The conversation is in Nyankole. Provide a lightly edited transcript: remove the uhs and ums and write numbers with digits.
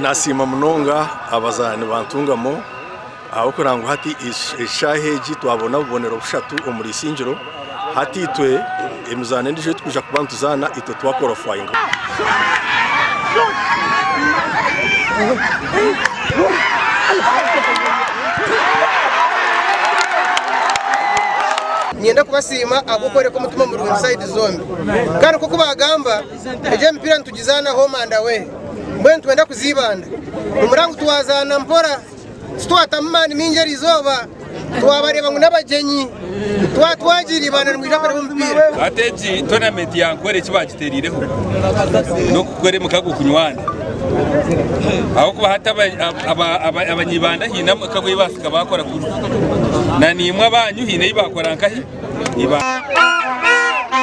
Nasiima munonga abazaani ba Ntungamo ahabw'okugira ngu hati eshaaha egi twabona obubonero bushatu omuri Isingiro. Hati itwe emizaano endiijo ei turikwija kuba nituzaana itwe twakorofayinga. Niinyenda kubasiima ahabw'okworeka omutima murungi sayidi zombi. Kandi nk'oku baagamba, egi emipiira nitugizaana home and away. Mbwenu nitwenda kuza Ibanda. Nimureba ngu twazaana mpora, titwatamu maani maingi eriizooba, twabareeba ngu n'abagyenyi. Twaba twagiire Ibanda nimwija kureeba omupiira. Hati egi tournament ya Ankole eki bagitereireho n'okukora emikago kunywana ahabw'okuba hati abanyibanda haine emikago ei baasika baakora kunu na naimwe abanyu haine ei baakora nkahi? Ibanda.